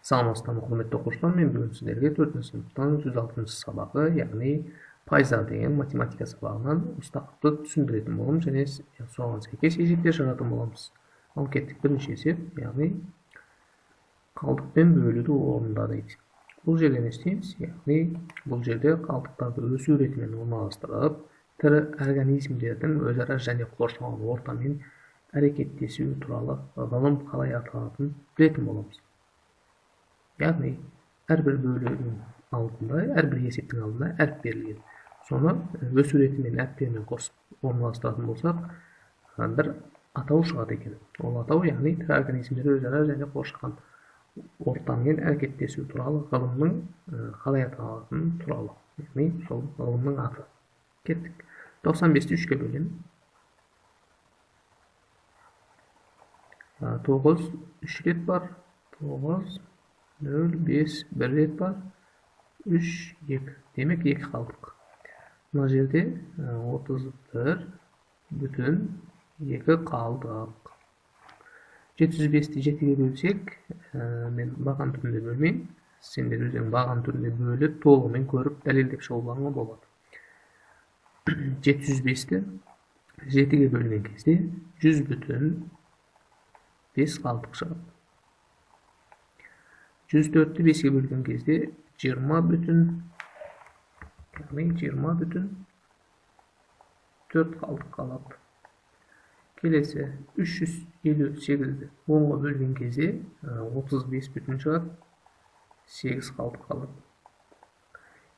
Саламатсыздар ма, құрметті оқушылар? Мен бүгін сіздерге 4-ші сыныптың 106-шы сабағы, яғни пайыздар деген математика сабағынан осы тақырыпты түсіндіретін боламын және соған сәйкес есептер шығаратын боламыз. Ал кеттік. Бірінші есеп, яғни қалдықпен бөлуді орында дейді. Бұл жерде не істейміз? Яғни бұл жерде қалдықтарды өсу ретімен орналастырып, тірі организмдердің өзара және қоршаған ортамен әрекеттесуі туралы ғылым қалай аталатынын білетін боламыз. Яғни әрбір бөлудің алдында, әрбір есептің алдында әріп берілген. Соны өсу ретімен әріптермен қосып орналастыратын болсақ, бір атау шығады екен. Ол атау, яғни тірі организмдер өзара және қоршаған ортамен әрекеттесу туралы ғылымның қалай аталатыны туралы. Яғни сол ғылымның аты. Кеттік. 95-ті 3-ке бөлемін. 9 3 рет бар. 9 0, 5, 1 рет бар, 3, 2. Демек 2 қалдық. Мына жерде 31 бүтін 2 қалдық. 705-ті 7-ге бөлсек, мен баған түрінде бөлмеймін. Сендер өздерің баған түрінде бөліп, толығымен көріп, дәлелдеп шығуларыңа болады. 705-ті 7-ге бөлген кезде 100 бүтін 5 қалдық шығады. 104-ті 5-ге бөлген кезде 20 бүтін, яғни 20 бүтін 4 қалдық қалады. Келесі 358-ді 10-ға бөлген кезде 35 бүтін шығады, 8 қалдық қалады.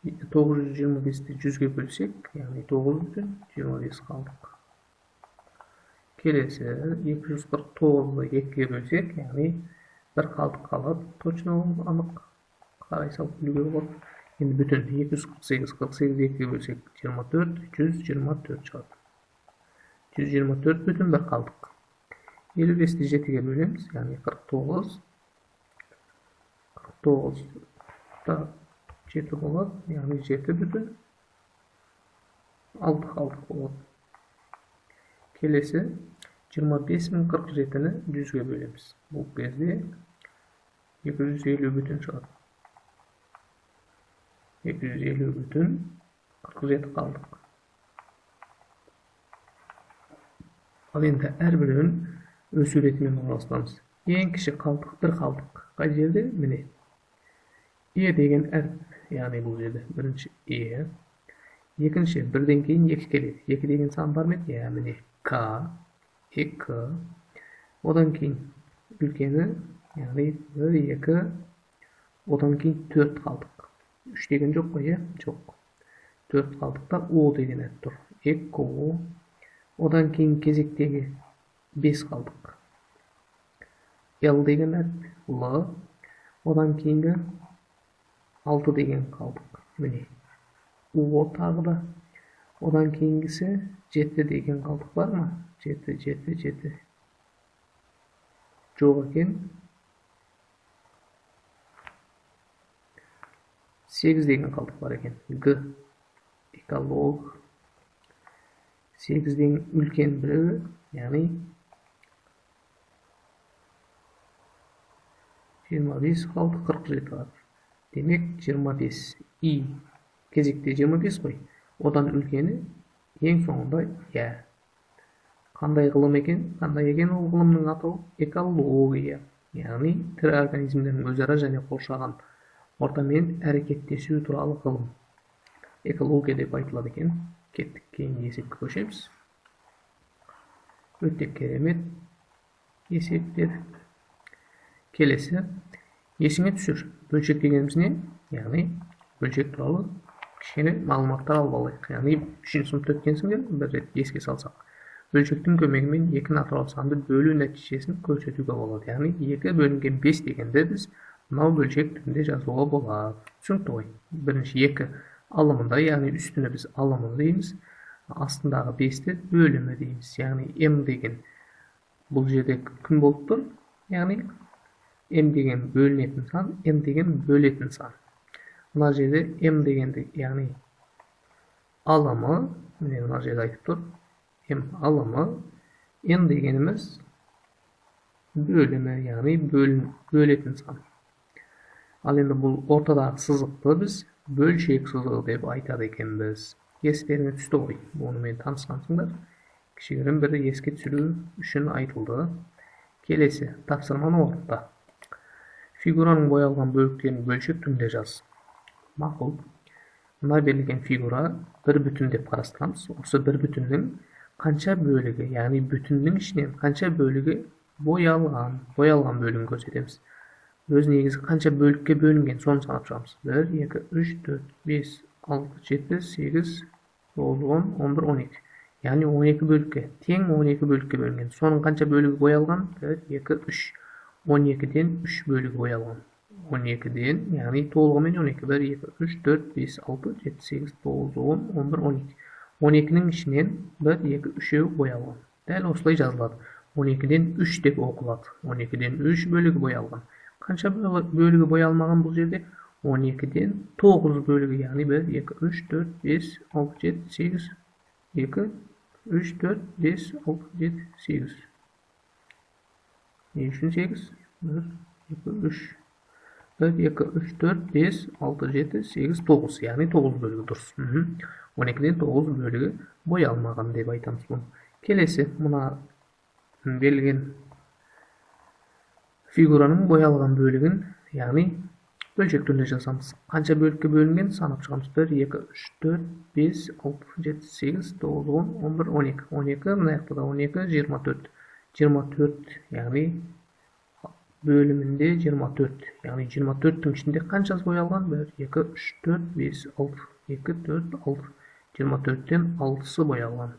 925-ті 100-ге бөлсек, яғни 9 бүтін 25 қалдық. Келесі 249-ды 2-ге бөлсек, яғни бір қалдық қалады, точно анық қарай салып білуге болады. Енді бүтін 248, 48 2-ге бөлсек 24, 124 шығады. 124 бүтін бір қалдық. 55-ті 7-ге бөлеміз, яғни 49, 49-та 7 болады, яғни 7 бүтін 6 қалдық болады. Келесі 25047-ні 100-ге бөлеміз. Бұл кезде 250 бүтін шығады. 250 бүтін 47 қалдық. Ал енді әрбіреуін өсу ретімен орналастырамыз. Ең кіші қалдық бір қалдық. Қай жерде? Міне. Е деген әріп, яғни бұл жерде бірінші Е. Екінші бірден кейін 2 келеді. 2 деген сан бар ма еді? Иә, міне К. 2. Одан кейін үлкені, яғни 1, 2, одан кейін 4 қалдық. 3 деген жоқ қой, иә? Жоқ. 4 қалдықта О деген әріп тұр. 2, одан кейін кезектегі 5 қалдық. Л деген әріп, Л. Одан кейінгі 6 деген қалдық. Міне. О тағы да. Одан кейінгісі 7 деген қалдық бар ма? 7, 7, 7. Жоқ екен. 8 деген қалдық бар екен. Г. Эколог. 8-ден үлкен біреуі, яғни 25 қалдық 47 бар. Демек 25. И. Кезекте 25 қой. Одан үлкені ең соңында Я. Қандай ғылым екен? Қандай екен ол ғылымның атауы? Экология. Яғни тірі организмдердің өзара және қоршаған ортамен әрекеттесуі туралы ғылым. Экология деп айтылады екен. Кеттік, кейінгі есепке көшеміз. Өте керемет есептер. Келесі есіңе түсір. Бөлшек дегеніміз не? Яғни бөлшек туралы кішкене мағлұматтар алып алайық. Яғни 3-ші сыныпта өткенсіңдер, бір рет еске салсақ. Бөлшектің көмегімен 2 натурал санды бөлу нәтижесін көрсетуге болады. Яғни 2 бөлінген 5 дегенде біз мынау бөлшек түрінде жазуға болады. Түсінікті ғой. Бірінші 2 алымында, яғни үстіне біз алымы дейміз, астындағы 5-ті бөлімі дейміз. Яғни М деген бұл жерде кім болып тұр? Яғни М деген бөлінетін сан, М деген бөлетін сан. Мына жерде М дегенді, яғни алымы, міне мына жерде айтып тұр, М алымы, Н дегеніміз бөлімі, яғни бөлетін сан. Ал енді бұл ортадағы сызықты біз бөлшек сызығы деп айтады екенбіз. Естеріңе түсті ғой, бұнымен танысқансыңдар. Кішігірім бір еске түсіру үшін айтылды. Келесі тапсырманы орында. Фигураның боялған бөліктерін бөлшек түрінде жаз. Мақұл. Мына берілген фигура бір бүтін деп қарастырамыз. Осы бір бүтіннің қанша бөлігі, яғни бүтіннің ішінен қанша бөлігі боялған, боялған бөлігін көрсетеміз. Өз негізі қанша бөлікке бөлінген, соны санап шығамыз. 1, 2, 3, 4, 5, 6, 7, 8, 9, 10, 11, 12. Яғни 12 бөлікке, тең 12 бөлікке бөлінген. Соның қанша бөлігі боялған? 1, 2, 3. 12-ден 3 бөлігі боялған. 12-ден, яғни толығымен 12. 1, 2, 3, 4, 5, 6, 7, 8, 9, 10, 11, 12. 12-нің ішінен 1, 2, 3-еу боялған. Дәл осылай жазылады. 12-ден 3 деп оқылады. 12-ден 3 бөлігі боялған. Қанша бөлігі боялмаған бұл жерде? 12-ден 9 бөлігі, яғни 1, 2, 3, 4, 5, 6, 7, 8, 2, 3, 4, 5, 6, 7, 8. Не үшін 8? 1, 2, 3. 1, 2, 3, 4, 5, 6, 7, 8, 9. Яғни 9 бөлігі дұрыс. 12-ден 9 бөлігі боялмаған деп айтамыз бұны. Келесі мына берілген фигураның боялған бөлігін, яғни бөлшек түрінде жазамыз. Қанша бөлікке бөлінген санап шығамыз. 1, 2, 3, 4, 5, 6, 7, 8, 9, 10, 11, 12. 12, мына жақта да 12, 24. 24, яғни бөлімінде 24. Яғни 24-тің ішінде қаншасы боялған? 1, 2, 3, 4, 5, 6, 2, 4, 6. 24-тен 6-сы боялған.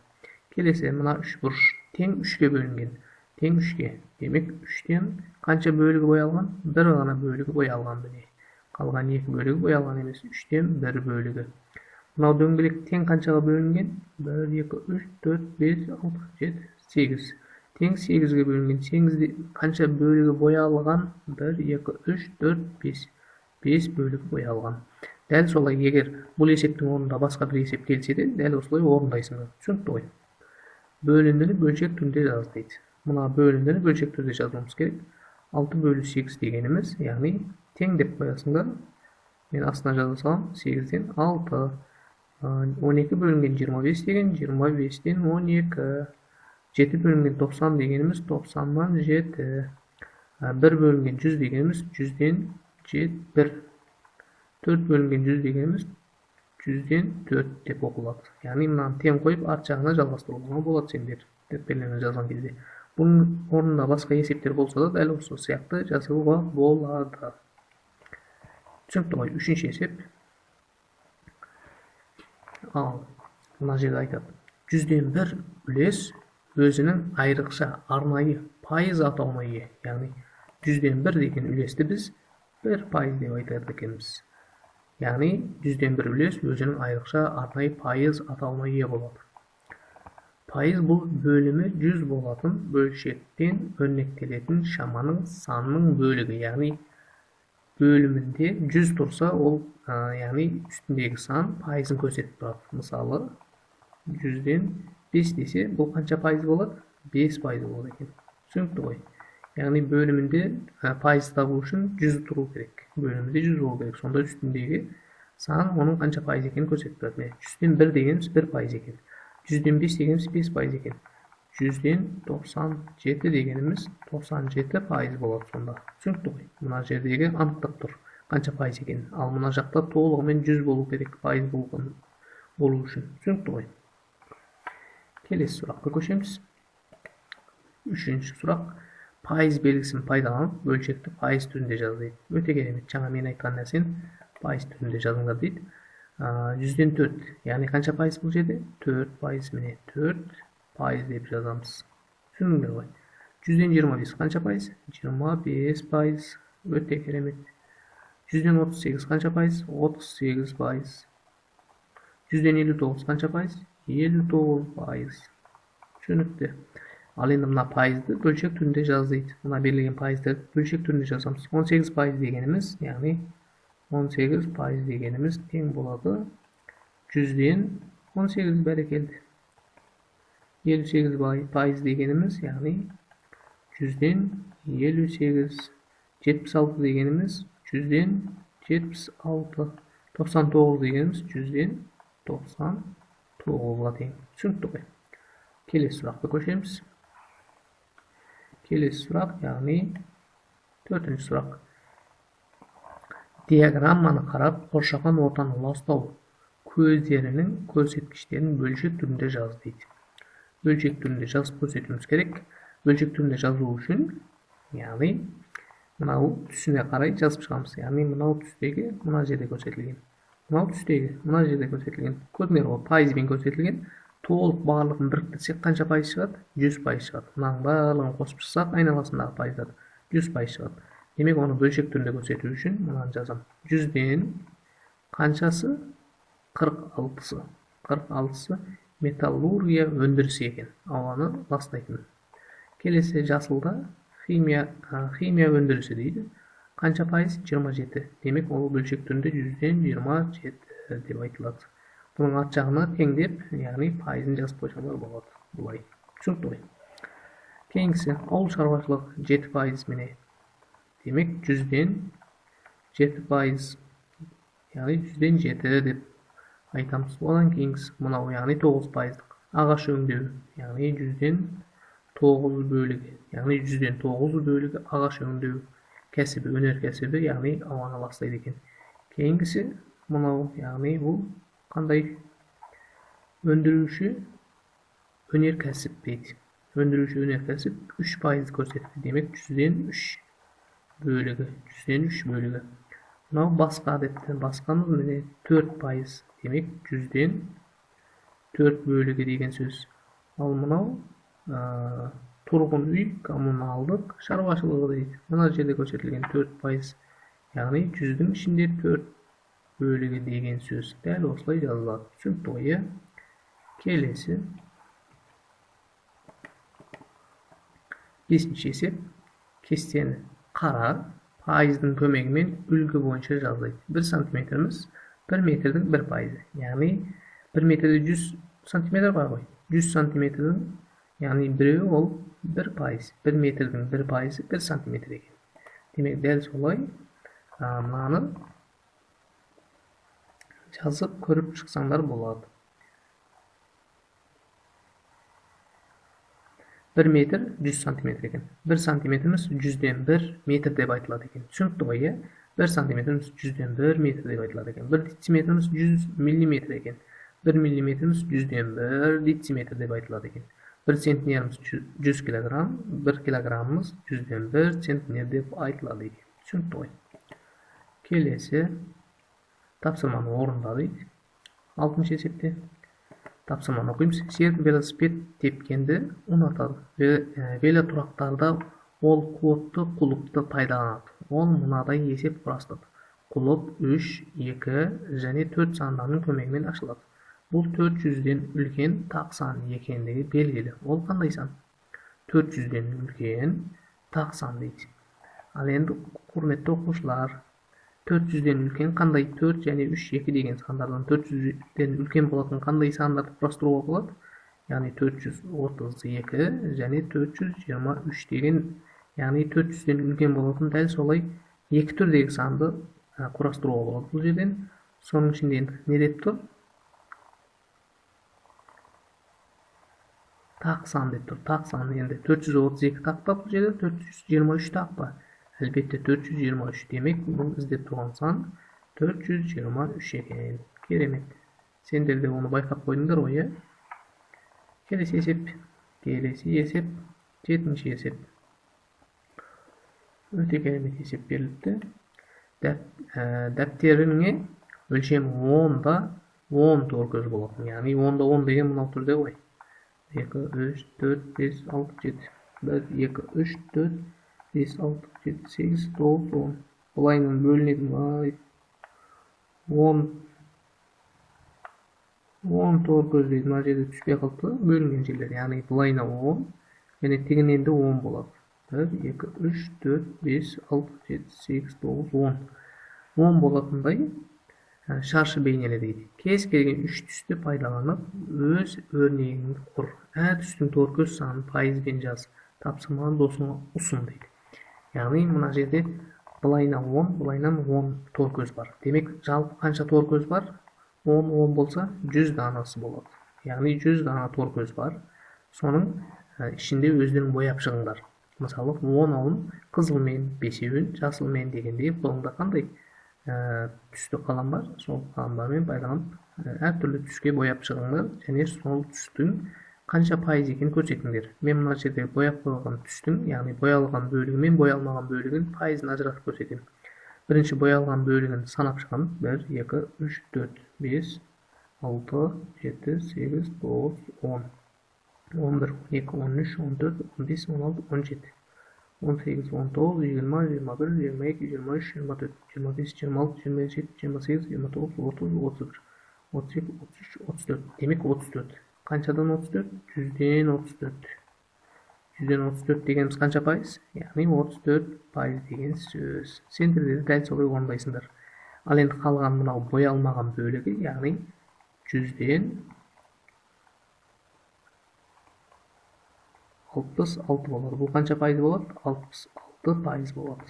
Келесі мына үш бұрыш тең 3-ке бөлінген. Тең 3-ке. Демек 3-тен қанша бөлігі боялған? Бір ғана бөлігі боялған міне. Қалған 2 бөлігі боялған емес. 3-тен 1 бөлігі. Мынау дөңгелек тең қаншаға бөлінген? 1, 2, 3, 4, 5, 6, 7, 8. Тең 8-ге бөлінген. 8-де қанша бөлігі боялған? 1, 2, 3, 4, 5. 5 бөлігі боялған. Дәл солай, егер бұл есептің орнында басқа бір есеп келсе де, дәл осылай орындайсыңдар. Түсінікті ғой. Бөліндіні бөлшек түрінде жаз дейді. Мына бөліндіні бөлшек түрде жазуымыз керек. 6 бөлу 8 дегеніміз, яғни тең деп қоясыңдар. Мен астына жаза саламын. 8-ден 6. 12 бөлінген 25 деген 25-тен 12. 7 бөлінген 90 дегеніміз 90-нан 7. 1 бөлінген 100 дегеніміз 100-ден 1. 4 бөлінген 100 дегеніміз 100-ден 4 деп оқылады. Яғни мынаны тең қойып арт жағына жалғастыруға болады сендер дәптерлеріңе жазған кезде. Бұның орнында басқа есептер болса да дәл осы сияқты жазуға болады. Түсінікті ғой. Үшінші есеп. Ал мына жерде айтады. 100-ден 1 үлес өзінің айрықша арнайы пайыз атауына ие. Яғни 100-ден 1 деген үлесті біз 1% деп айтады екенбіз. Яғни 100-ден 1 үлес өзінің айрықша арнайы пайыз атауына ие болады. Пайыз бұл бөлімі 100 болатын бөлшектен өрнектелетін шаманың санының бөлігі. Яғни бөлімінде 100 тұрса, ол яғни үстіндегі сан пайызын көрсетіп тұрады. Мысалы, 100-ден 5 десе, бұл қанша пайыз болады? 5% болады екен. Түсінікті ғой. Яғни бөлімінде пайыз табу үшін 100 тұру керек. Бөлімінде 100 болу керек. Сонда үстіндегі сан оның қанша пайыз екенін көрсетіп тұрады. 100-ден 1 дегеніміз 1% екен. 100-ден 5 дегеніміз 5% екен. 100-ден 97 дегеніміз 97% болады сонда. Түсінікті ғой. Мына жердегі анықтап тұр қанша пайыз екенін. Ал мына жақта толығымен 100 болу керек пайыз болу үшін. Түсінікті ғой. Келесі сұраққа көшеміз. Үшінші сұрақ. Пайыз белгісін пайдаланып, бөлшекті пайыз түрінде жаз дейді. Өте керемет. Жаңа мен айтқан нәрсені пайыз түрінде жазыңдар дейді. 100-ден 4. Яғни қанша пайыз бұл жерде? 4%. Міне 4% деп жазамыз. Түсіндіңдер ғой. 100-ден 25 қанша пайыз? 25%. Өте керемет. 100-ден 38 қанша пайыз? 38%. 100-ден 59 қанша пайыз? 59%. Түсінікті. Ал енді мына пайызды бөлшек түрінде жаз дейді. Мына берілген пайызды бөлшек түрінде жазамыз. 18% дегеніміз, яғни 18% дегеніміз тең болады 100-ден 18, бәрекелді. 58% дегеніміз, яғни 100-ден 58. 76 дегеніміз 100-ден 76. 99 дегеніміз 100-ден 99-ға тең. Түсінікті ғой. Келесі сұраққа көшеміз. Келесі сұрақ, яғни төртінші сұрақ. Диаграмманы қарап, қоршаған ортаны ластау көздерінің көрсеткіштерін бөлшек түрінде жаз дейді. Бөлшек түрінде жазып көрсетуіміз керек. Бөлшек түрінде жазу үшін, яғни мынау түсіне қарай жазып шығамыз. Яғни мынау түстегі мына жерде көрсетілген. Мынау түстегі мына жерде көрсетілген. Көрдіңдер ғой, пайызбен көрсетілген. Толық барлығын біріктірсек қанша пайыз шығады? 100% шығады. Мынаның барлығын қосып шықсақ, айналасындағы пайыздар 100% шығады. Демек, оны бөлшек түрінде көрсету үшін мынаны жазамын. 100-ден қаншасы? 46-сы. 46-сы металлургия өндірісі екен, ауаны ластайтын. Келесі жасылда химия өндірісі дейді. Қанша пайыз? 27. Демек, ол бөлшек түрінде 100-ден 27 деп айтылады. Бұның арт жағына теңдеп, яғни пайызын жазып қойсаңдар болады. Бұлай. Түсінікті ғой. Кейінгісі ауыл шаруашылық 7% міне. Демек, 100-ден 7%, яғни 100-ден 7 деп айтамыз. Одан кейінгісі мынау, яғни 9%-лық ағаш өңдеу, яғни 100-ден 9 бөлігі, яғни 100-ден 9 бөлігі ағаш өңдеу кәсібі, өнеркәсібі, яғни ауаны ластайды екен. Кейінгісі мынау, яғни бұл қандай өндіруші өнеркәсіп дейді. Өндіруші өнеркәсіп 3% көрсетті. Демек, 100-ден 3 бөлігі, 100-ден 3 бөлігі. Мынау басқа депті. Басқамыз міне 4%. Демек, 100-ден 4 бөлігі деген сөз. Ал мынау тұрғын үй коммуналдық шаруашылығы дейді. Мына жерде көрсетілген 4%, яғни 100-дің ішінде 4 бөлігі деген сөз. Дәл осылай жазылады. Түсінікті ғой, иә? Келесі бесінші есеп. Кестені қара, пайыздың көмегімен үлгі бойынша жаз дейді. 1 сантиметріміз 1 метрдің 1%. Яғни 1 метрде 100 сантиметр бар ғой. 100 сантиметрдің, яғни біреуі ол 1%. 1 метрдің 1%-ы 1 сантиметр екен. Демек, дәл солай мынаны жазып көріп шықсаңдар болады. 1 метр 100 сантиметр екен. 1 сантиметріміз 100-ден 1 метр деп айтылады екен. Түсінікті ғой, иә? 1 сантиметріміз 100-ден 1 метр деп айтылады екен. 1 дециметріміз 100 миллиметр екен. 1 миллиметріміз 100-ден 1 дециметр деп айтылады екен. 1 центнеріміз 100 килограмм, 1 килограммымыз 100-ден 1 центнер деп айтылады екен. Түсінікті ғой. Келесі тапсырманы орында дейді. 6-шы есепте тапсырманы оқимыз. Серік велосипед тепкенді ұнатады. Велотұрақтарда ол қуатты құлыпты пайдаланады. Ол мынадай есеп құрастырды. Құлып 3, 2 және 4 сандарының көмегімен ашылады. Бұл 400-ден үлкен тақ сан екендігі белгілі. Ол қандай сан? 400-ден үлкен тақ сан дейді. Ал енді, құрметті оқушылар, 400-ден үлкен қандай 4 және 3, 2 деген сандардан 400-ден үлкен болатын қандай сандарды құрастыруға болады? Яғни 432 және 423 деген, яғни 400-ден үлкен болатын дәл солай екі түрдегі санды құрастыруға болады бұл жерден. Соның ішінде енді не деп тұр? Тақ сан деп тұр. Тақ сан енді 432 тақ па бұл жерде, 423 тақ па? Әлбетте 423. Демек, бұл іздеп тұрған сан 423 екен. Керемет. Сендер де оны байқап қойдыңдар ғой, иә? Келесі есеп. Келесі есеп, 7-ші есеп. Өте керемет есеп беріліпті. Дәптеріңе өлшемі 10-да 10 торкөз болатын. Яғни 10-да 10 деген мынау түрде ғой. 2, 3, 4, 5, 6, 7. 1, 2, 3, 4, 5, 6, 7, 8, 9, 10. Былайынан бөлінетін былай 10 10 торкөз дейді. Мына жерде түспей қалыпты бөлінген жерлер. Яғни былайына 10 және тігінен де 10 болады. 1, 2, 3, 4, 5, 6, 7, 8, 9, 10. 10 болатындай шаршы бейнеле дейді. Кез келген үш түсті пайдаланып, өз өрнегіңді құр. Әр түстің торкөз санын пайызбен жаз. Тапсырманы досыңа ұсын дейді. Яғни мына жерде Былайынан 10, былайынан 10 тор көз бар. Демек, жалпы қанша тор көз бар? 10, 10 болса 100 данасы болады. Яғни 100 дана тор көз бар. Соның ішінде өздерің бояп шығыңдар. Мысалы, 10-ауын қызылмен, 5-еуін жасылмен дегендей, қолыңда қандай түсті қалам бар, сол қаламдармен байланып әртүрлі түске бояп шығыңдар және сол түстің қанша пайыз екенін көрсетіңдер. Мен мына жерде бояп қойған түстің, яғни боялған бөлігі мен боялмаған бөлігін пайызын ажыратып көрсетемін. Бірінші боялған бөлігін санап шығамын. 1, 2, 3, 4, 5, 6, 7, 8, 9, 10, 11, 12, 13, 14, 15, 16, 17, 18, 19, 20, 21, 22, 23, 24, 25, 26, 27, 28, 29, 30, 31, 32, 33, 34. Демек 34. Қаншадан 34? 100-ден 34. 100-ден 34 дегеніміз қанша пайыз? Яғни 34 пайыз деген сөз. Сендер де дәл солай орындайсыңдар. Ал енді қалған мынау боялмаған бөлігі, яғни 100-ден 66 болады. Бұл қанша пайыз болады? 66 пайыз болады.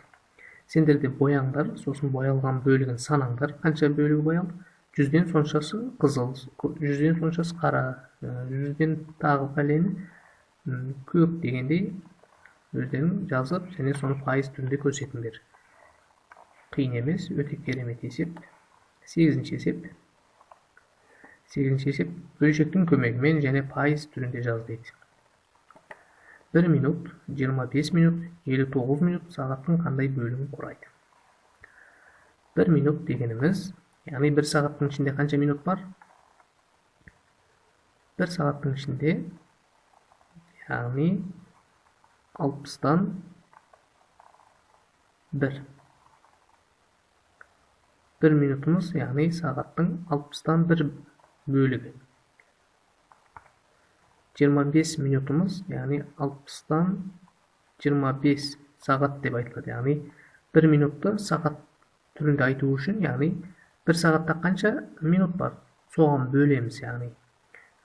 Сендер де бояңдар, сосын боялған бөлігін санаңдар. Қанша бөлігі боялды? 100-ден соншасы қызыл, 100-ден соншасы қара, 100-ден тағы пәлені көк дегендей өздерің жазып және соны пайыз түрінде көрсетіңдер. Қиын емес, өте керемет есеп. 8-ші есеп. 8-ші есеп бөлшектің көмегімен және пайыз түрінде жаз дейді. 1 минут, 25 минут, 59 минут сағаттың қандай бөлігін құрайды? 1 минут дегеніміз, яғни 1 сағаттың ішінде қанша минут бар? 1 сағаттың ішінде, яғни 60-тан 1. 1 минутымыз, яғни сағаттың 60-тан 1 бөлігі. 25 минутымыз, яғни 60-тан 25 сағат деп айтылады. Яғни 1 минутты сағат түрінде айту үшін, яғни 1 сағатта қанша минут бар, соған бөлеміз. Яғни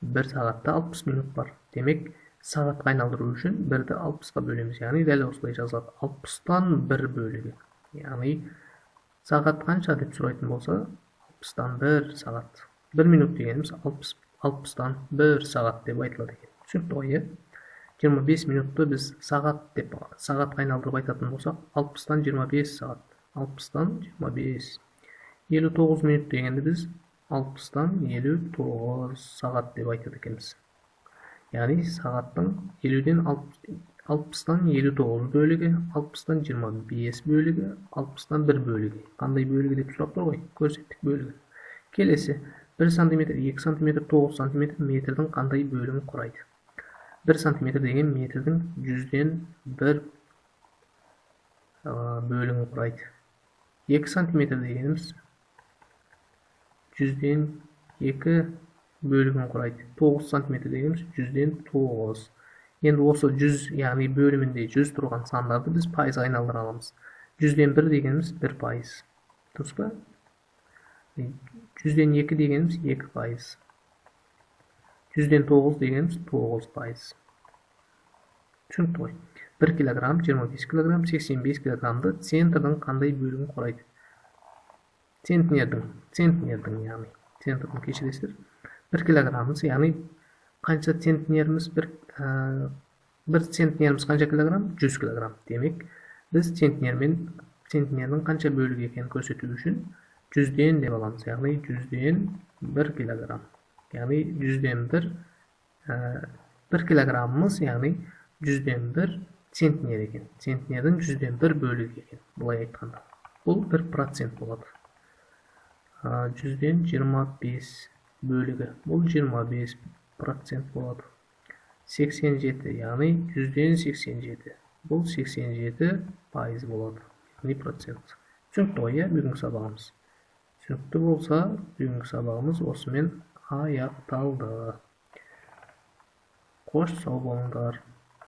1 сағатта 60 минут бар. Демек, сағатқа айналдыру үшін 1-ді 60-қа бөлеміз. Яғни дәл осылай жазылады. 60-тан 1 бөлігі. Яғни сағат қанша деп сұрайтын болса, 60-тан 1 сағат. 1 минут дегеніміз 60-тан 1 сағат деп айтылады екен. Түсінікті ғой, иә? 25 минутты біз сағат деп сағатқа айналдырып айтатын болсақ, 60-тан 25 сағат. 60-тан 25. 59 минут дегенді біз 60-тан 59 сағат деп айтады екенбіз. Яғни сағаттың 60-тан 59 бөлігі, 60-тан 25 бөлігі, 60-тан 1 бөлігі. Қандай бөлігі деп сұрап тұр ғой? Көрсеттік бөлігі. Келесі 1 см, 2 см, 9 см метрдің қандай бөлігін құрайды? 1 см деген метрдің 100-ден 1 бөлігін құрайды. 2 см дегеніміз 100-ден 2 бөлігін құрайды. 9 см дегеніміз 100-ден 9. Енді осы 100, яғни бөлімінде 100 тұрған сандарды біз пайызға айналдыра аламыз. 100-ден 1 дегеніміз 1 пайыз. Дұрыс па? 100-ден 2 дегеніміз 2 пайыз. 100-ден 9 дегеніміз 9 пайыз. Түсінікті ғой. 1 килограмм, 25 килограмм, 85 килограммды центрдің қандай бөлігін құрайды? Центнердің, яғни центрдің, кешіресіздер. 1 килограммымыз, яғни қанша центнеріміз, бір центнеріміз қанша килограмм? 100 килограмм. Демек, біз центнердің қанша бөлігі екенін көрсету үшін 100-ден деп аламыз, яғни 100-ден 1 килограмм. Яғни 100-ден 1 килограммымыз, яғни 100-ден 1 центнер екен. Центнердің 100-ден 1 бөлігі екен, былай айтқанда. Бұл 1% болады. 100-ден 25 бөлігі, бұл 25% болады. 87, яғни 100-ден 87, бұл 87% болады, яғни процент. Түсінікті ғой, иә, бүгінгі сабағымыз? Түсінікті болса, бүгінгі сабағымыз осымен аяқталды. Қош, сау болыңдар.